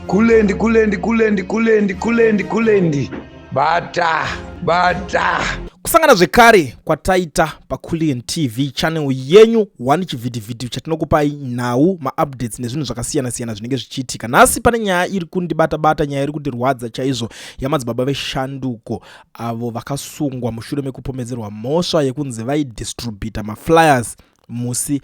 Kulendi, kulendi, kulendi, kulendi, kulendi, kulendi. Bata, bata. Kusangana zvekare kwataita paCulian TV channel yenyu one chivhitivhiti chatinokupai nhau, maupdates nezvinhu zvakasiyana-siyana zvinenge zvichiitika. Nhasi pane nyaya iri kundibata-bata, nyaya iri kundirwadza chaizvo, yamadzibaba veshanduko avo vakasungwa mushure mekupomedzerwa mhosva yekunzi vaidistributa maflyers musi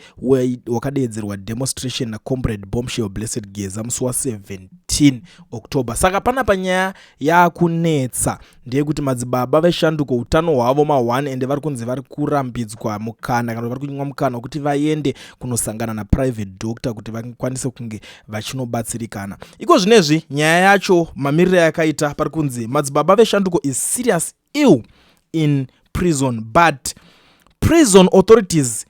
wakadeedzerwa demonstration naComrade Bombshell Blessed Geza musi wa17 October. Saka panapa nyaya yakunetsa ndeyekuti madzibaba veshanduko utano hwavo ma1, ende vari kunzi vari kurambidzwa mukana kana vari kunyimwa mukana wekuti vaende kunosangana naprivate doctor kuti vakwanise kunge vachinobatsirikana. Iko zvinezvi nyaya yacho mamiriro yakaita, pari kunzi madzibaba veshanduko is serious ill in prison, but prison authorities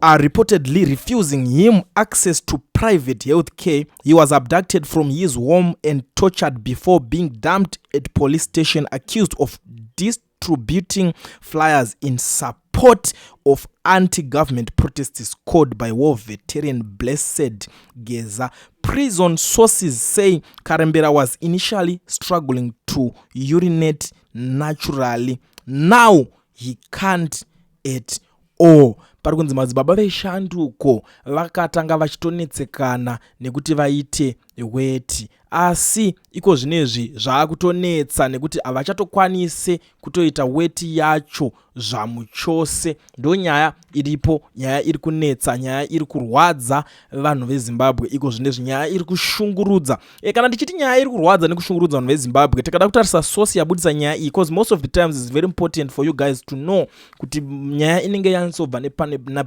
are reportedly refusing him access to private health care. He was abducted from his home and tortured before being dumped at police station, accused of distributing flyers in support of anti-government protests called by war veteran Blessed Geza. Prison sources say Karembera was initially struggling to urinate naturally. Now he can't at all. Pari kunzi madzibaba veshanduko vakatanga vachitonetsekana nekuti vaite weti, asi iko zvinezvi zvaakutonetsa nekuti havachatokwanise kutoita weti yacho zvamuchose. Ndo nyaya iripo, nyaya iri kunetsa, nyaya iri kurwadza vanhu veZimbabwe iko zvinezvi, nyaya iri kushungurudza. Kana ndichiti nyaya iri kurwadza nekushungurudza vanhu veZimbabwe, tikada kutarisa source yabudisa nyaya iyi, because most of the times is very important for you guys to know kuti nyaya inenge yanyatsobva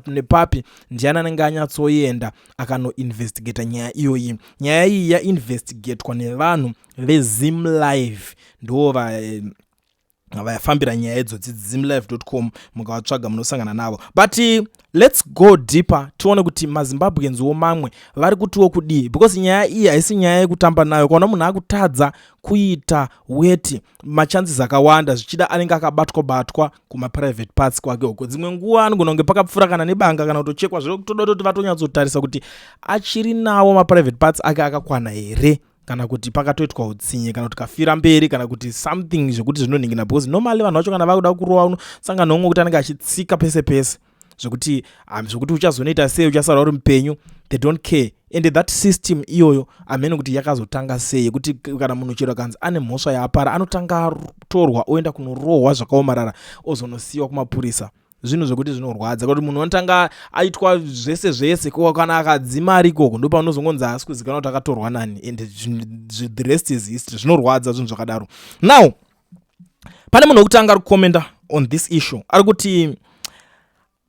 nepapi, ndiani anenge anyatsoenda akanoinvestigata nyaya iyoyi. Nyaya iyi yainvestigatwa nevanhu veZim Live, ndo vafambira nyaya idzodzi. Zimlive.com, mukavatsvaga munosangana navo. But let's go deeper tione kuti maZimbabweanswo mamwe vari kutiwo kudii, because nyaya iyi haisi nyaya yekutamba nayo. Kaona munhu akutadza kuita weti, machances akawanda zvichida anenge akabatwa batwa kumaprivate parts kwake uko. Dzimwe nguva anogona kunge pakapfuura kana nebanga kana kutochekwa. Zvinotoda kuti vatonyatsotarisa kuti achiri nawo maprivate parts ake akakwana here, kana kuti pakatoitwa utsinye, kana kuti kafira mberi, kana kuti something zvekuti zvinonhingina, because normally vanhu vacho kana vakuda kurova unosangana nomwe kuti anenge achitsika pese pese zvekuti uchazonoita sei, uchasara uri mupenyu, they don't care. And that system iyoyo hamene kuti yakazotanga sei, yekuti kana munhu chero akanzi ane mhosva yaapara, anotanga atorwa oenda kunorohwa zvakaomarara, ozonosiyiwa kumapurisa. Zvinhu zvekuti zvinorwadza kuti munhu anotanga aitwa zvese zvese, ko kana akadzima ari ikoko, ndo paunozongonzi haasi kuzikanwa kuti akatorwa nani, and the rest is history. Zvinorwadza zvinhu zvakadaro. Now pane munhu wekutanga ari kucommenta on this issue, ari kuti,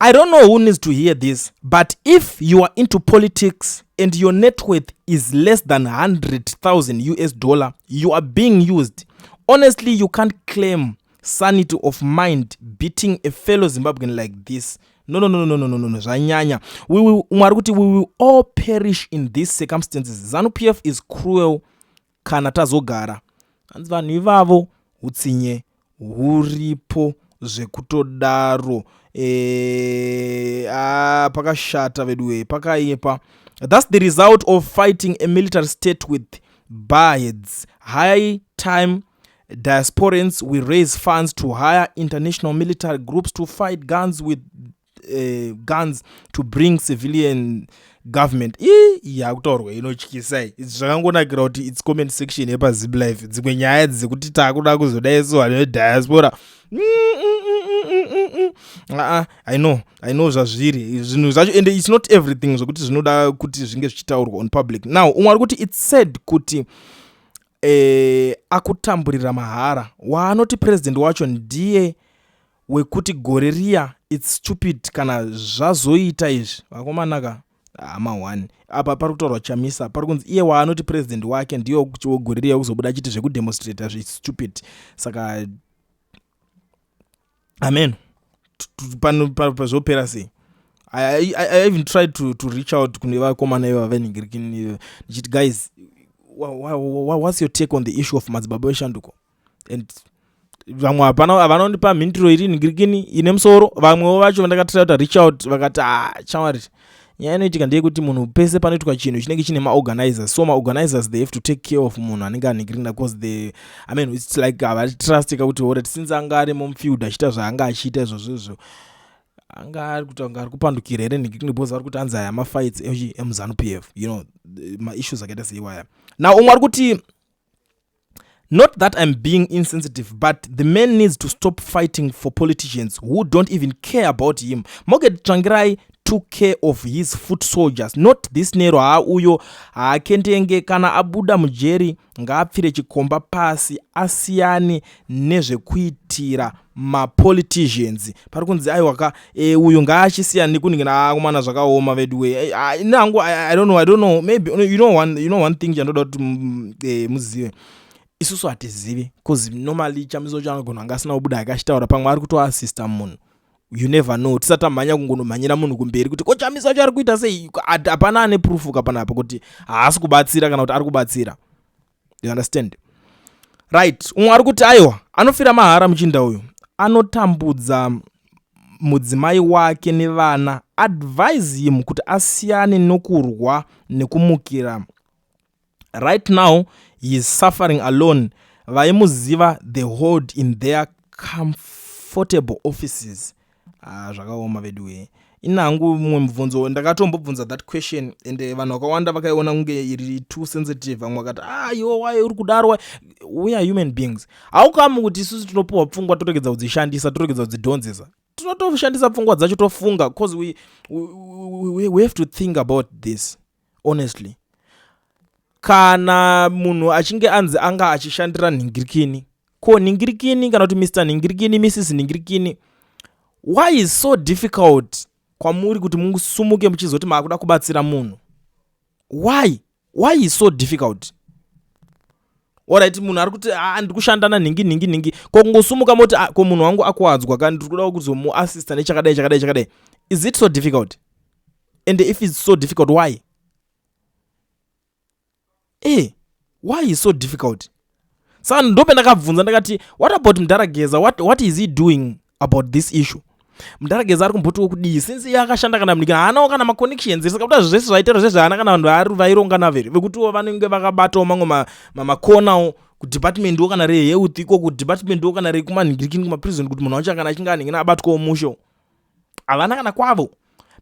"I don't know who needs to hear this, but if you are into politics and your net worth is less than 100,000 US dollar, you are being used. Honestly, you can't claim sanity of mind beating a fellow Zimbabwean like this. No, no, no, no, no, no, no, no, zvanyanya." We will, umwe ari kuti, "We will all perish in these circumstances. ZANU PF is cruel kana tazogara." Hanzi vanhu ivavo utsinye huripo zvekutodaro. Pakashata veduwe, pakaipa. "That's the result of fighting a military state with barheads. High time, diasporans, we raise funds to hire international military groups to fight guns with guns to bring civilian government." Ii, yakutaurwa inotyisa. Zvakangonakira kuti its comment section yepaZim Live. Dzimwe nyaya dzekuti taakuda kuzodaisowa nediaspora, aa, I know, I know zvazviri zvinhu zvacho, and it's not everything zvokuti zvinoda kuti zvinge zvichitaurwa on public. Now umwe ari kuti, "It's said kuti akutamburira mahara. Waanoti president wacho ndiye wekuti gore riya. It's stupid kana zvazoita izvi." Vakomanaka, hama1 apa pari kutaurwa Chamisa. Pari kunzi iye waanoti president wake ndiye wegore riya kuzobuda achiti zvekudemonstrata zvestupid. Saka amen, pazvopera sei? I even tried to reach out kune vakomana ivava venhingirikini ndichiti, "Guys, what's your take on the issue of madzibaba veshanduko?" And vamwe hapana, havana kundipa mhinduro iri nhingirikini ine musoro. Vamwewo vacho vandakatry kuti reach out vakati, "Ah, chamwari." Nyaya inoitika ndeyekuti munhu pese panoitwa chinhu chinenge chine maorganizers, so maorganizers, they have to take care of munhu anenge anhingirina, because they, I mean, it's like havatrustika kuti alright, since anga ari mumufield achiita zvaanga achiita izvozvo izvo, anga ari kuti anga ari kupandukira here nhingirikini, because vari kuti anzi aya mafights emuZANU PF, maissues akaita seiwaya. Now umwe ari kuti, "Not that I'm being insensitive, but the man needs to stop fighting for politicians who don't even care about him. Morgan Tsvangirai took care of his foot soldiers, not this Nero. Ha, uyo haakendenge. Kana abuda mujeri, ngaapfire chikomba pasi, asiyane nezvekuitira mapoliticians." Pari kunzi aiwaka, uyu ngaachisiyana nekuningina akomana. Zvakaoma veduwe. Nangu I don't know, I don't know, maybe you know one thing chandoda kuti muzive, isusu hatizivi, because normally Chamiso chanogona anga asina kubuda akachitaura, pamwe ari kutoasista munhu. You never know. Tisati tamhanya kungonomhanyira munhu kumberi kuti ko Chamisa wacho ari kuita sei, hapana ane proof kapanapa kuti haasi kubatsira kana kuti ari kubatsira. You understand, right? Umwe ari kuti, "Aiwa, anofira mahara muchinda uyu, anotambudza mudzimai wake nevana. Advise him kuti asiyane nokurwa nekumukira. Right now he is suffering alone. Vaimuziva, the hold in their comfortable offices." Ah, zvakaoma veduwe. Inhangu mumwe mubvunzo ndakatombobvunza that question, and vanhu vakawanda vakaiona kunge iri too sensitive. Vamwe vakati, "Ah, iwo, why uri kudaro?" We are human beings. Haukamu kuti isusu tinopiwa pfungwa, toregedza kudzishandisa, toregedza kudzidhonzesa, tinotoshandisa pfungwa dzacho, tofunga, because we have to think about this honestly. Kana munhu achinge anzi anga achishandira nhingirikini, ko nhingirikini kana kuti Mr Nhingirikini, Mrs Nhingirikini, why is so difficult kwamuri kuti musumuke muchizoti maakuda kubatsira munhu? Why is so difficult? Alright, munhu ari kuti, "Ah, ndiri kushanda nanhingi nhingi nhingi." Ko kungosumuka moti, "Ah, ko munhu wangu akuwadzwa ka, ndiri kuda kuzomuasista nechakadai, chakadai, chakadai," is it so difficult? And if it's so difficult, why? Why is so difficult? Saka ndope ndakabvunza ndakati, "What about Mudhara Geza? What is he doing about this issue? Mudhara Geza ari kumbotiwo kudii, since iye akashanda kana munikina, haanawo kana maconnections?" Saka kuda zvese zvaitero zvese, haana kana vanhu vaironga navere vekutiwo vanenge vakabatawo mamwe makonawo kudepartmentwo kana rehealth iko, kudepartmentwo kana rekumanhingirikini, kumaprison, kuti munhu wacho kana achinge anhingina abatwawo musho. Havana kana kwavo,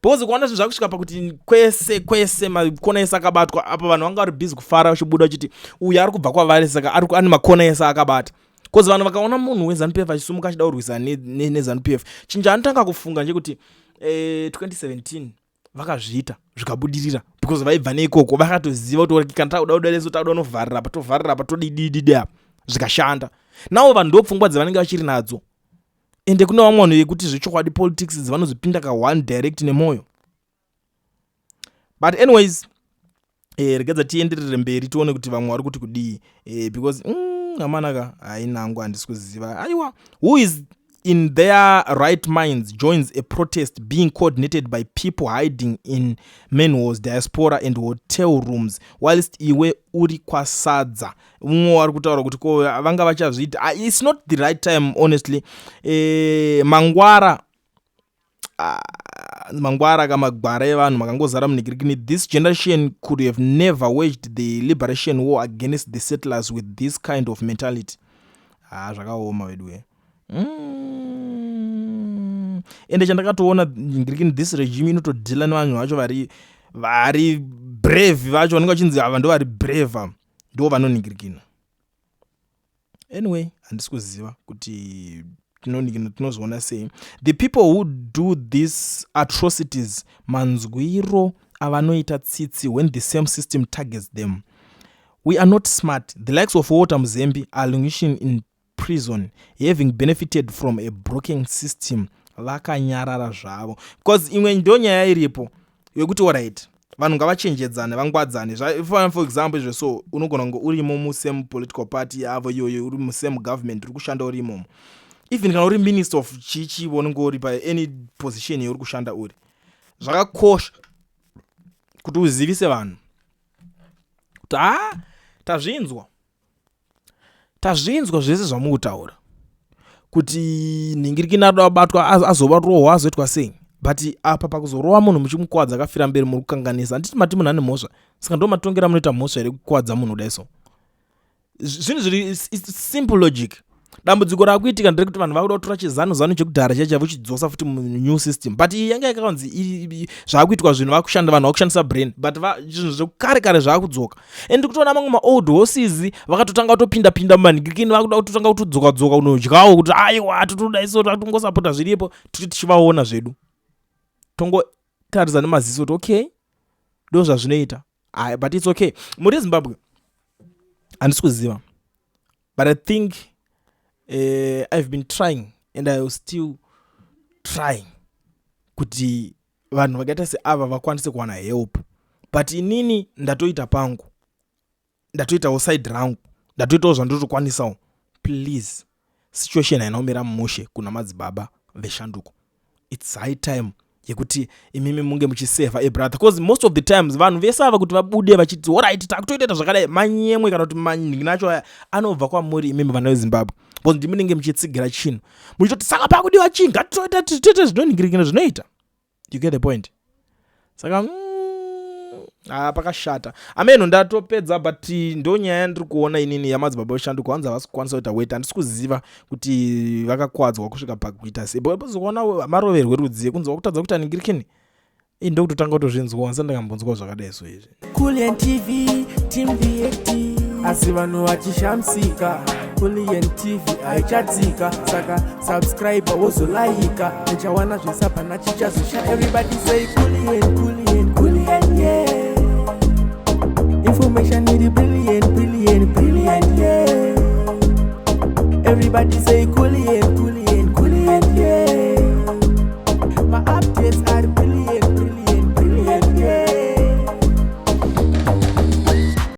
because kuona zvinhu zvakusvika pakuti kwese kwese makona ese akabatwa apa, vanhu vanga vari busy kufara vachibuda vachiti uyu ari kubva kwavari, saka ane makona ese akabata. Because vanhu vakaona munhu weZANU PF achisumuka achida kurwisa neZANU PF, chinhu chaanotanga kufunga ndechekuti 2017 vakazviita zvikabudirira, because vaibva neikoko, vakatoziva kuti kana takuda kudareso, takuda kunovharira apa, tovharira apa, todidididi apa, zvikashanda. Navo vanhu ndo pfungwa dzavanenge vachiri nadzo. Ende kune vamwe vanhu vekuti zvechokwadi politics dzavanozopinda ka1 direct nemwoyo. But anyways, regedza tienderere mberi, tione kuti vamwe vari kuti kudii, because amanaka, hainangu, handisi kuziva. Aiwa, "Who is in their right minds joins a protest being coordinated by people hiding in manholes, diaspora and hotel rooms, whilst iwe uri kwasadza?" Mumwe wari kutaura kuti ko vanga vachazviita. Ah, it's not the right time, honestly. Mangwara, mangwara kamagwara evanhu makangozara munhikirikini. "This generation could have never waged the liberation war against the settlers with this kind of mentality." Ha, zvakaoma veduwe. Ende chandakatoona nhingirikini, this regime inotodhila nevanhu vacho vari brave vacho, vanenge vachinzi ava ndo vari brave, ndo vanonhingirikina. Anyway, handisi kuziva kuti tinozoona sei. "The people who do these atrocities, manzwiro avanoita tsitsi when the same system targets them. We are not smart. The likes of Walter Mzembi are languishing in prison, having benefited from a broken system, vakanyarara zvavo." Because imwe ndo nyaya iripo yekuti, alright, vanhu ngavachenjedzane, vangwadzane. For example, izvo so unogona kunge urimo musame political party yavo iyoyo, uri musame government, uri kushanda uri imomo, even kana uri minister of chichi, unenge uri paany position yauri kushanda uri, zvakakosha kuti uzivise vanhu kuti, "Ha, tazvinzwa, tazvinzwa zvese zvamukutaura kuti nhingirikini adobatwa, azobatrohwa, azoitwa sei." But apa pakuzorova munhu muchimukwadza akafira mberi, muri kukanganisa. Handiti mati munhu ane mhosva? Saka ndo matongera munoita mhosva here, kukwadza munhu kudai? So zvinhu zviri, it's simple logic. Dambudziko raakuitika nderekuti vanhu vakuda kutora chizanu zanu chekudhara chiya chavochidzosa futi munew system, but iyi yanga yakanzi zvaakuitwa zvinhu vakushanda, vanhu vakushandisa brain, but zvinhu zvekare kare zvaakudzoka. And ndikutoona mamwe maold horses vakatotanga kutopinda pinda mumanhikikini, vakuda kutotanga kutodzoka dzoka kunodyawo kuti aiwa, totoda iso tongosapota zviripo. Titi tichivaona zvedu, tongotarisa nemaziso kuti okay, ndo zvazvinoita. But it's okay. Muri Zimbabwe, handisi kuziva, but I think I've been trying and I will still try kuti vanhu vakaita seava vakwanise kuwana help. But inini ndatoita pangu, ndatoitawo side rangu, ndatoitawo zvandotokwanisawo. Please, situation haina kumira mushe kuna Madzibaba Veshanduko. It's high time yekuti imimi munge muchisevha a brother, because most of the times vanhu vese ava kuti vabude vachiti alright, takutoitoita zvakadai, manyemwe kana kuti manhingi acho aya anobva kwamuri imimi vana veZimbabwe, because ndimunenge muchitsigira chinhu muchitoti saka pakudiwa chii, ngatitoita toite zvinonhingirikina zvinoita. You get the point? Saka ah, pakashata ameno. Ndatopedza, but ndo nyaya yandiri kuona inini yaMadzibaba Veshanduko. Hanzi havasi kukwanisa kuita weti. Handisi kuziva kuti vakakwadzwa kusvika pakuita sei. Bozoona maroverwe rudzi kunzi wakutadza kuita ningirikini ii, ndokutotanga kutozvinzwa ndisati ndakambonzwa zvakadai so izvi. Kulian TV, Team VAT, asi vanhu vachishamisika, Kulian TV haichatsika. Saka subscribe, wozolaika, uchawana zvesapana chichazosha. Everybody say Kulian, Kulian, Kulian, yeah. Information iri brilliant, brilliant, brilliant, yeah. Everybody say Kulian.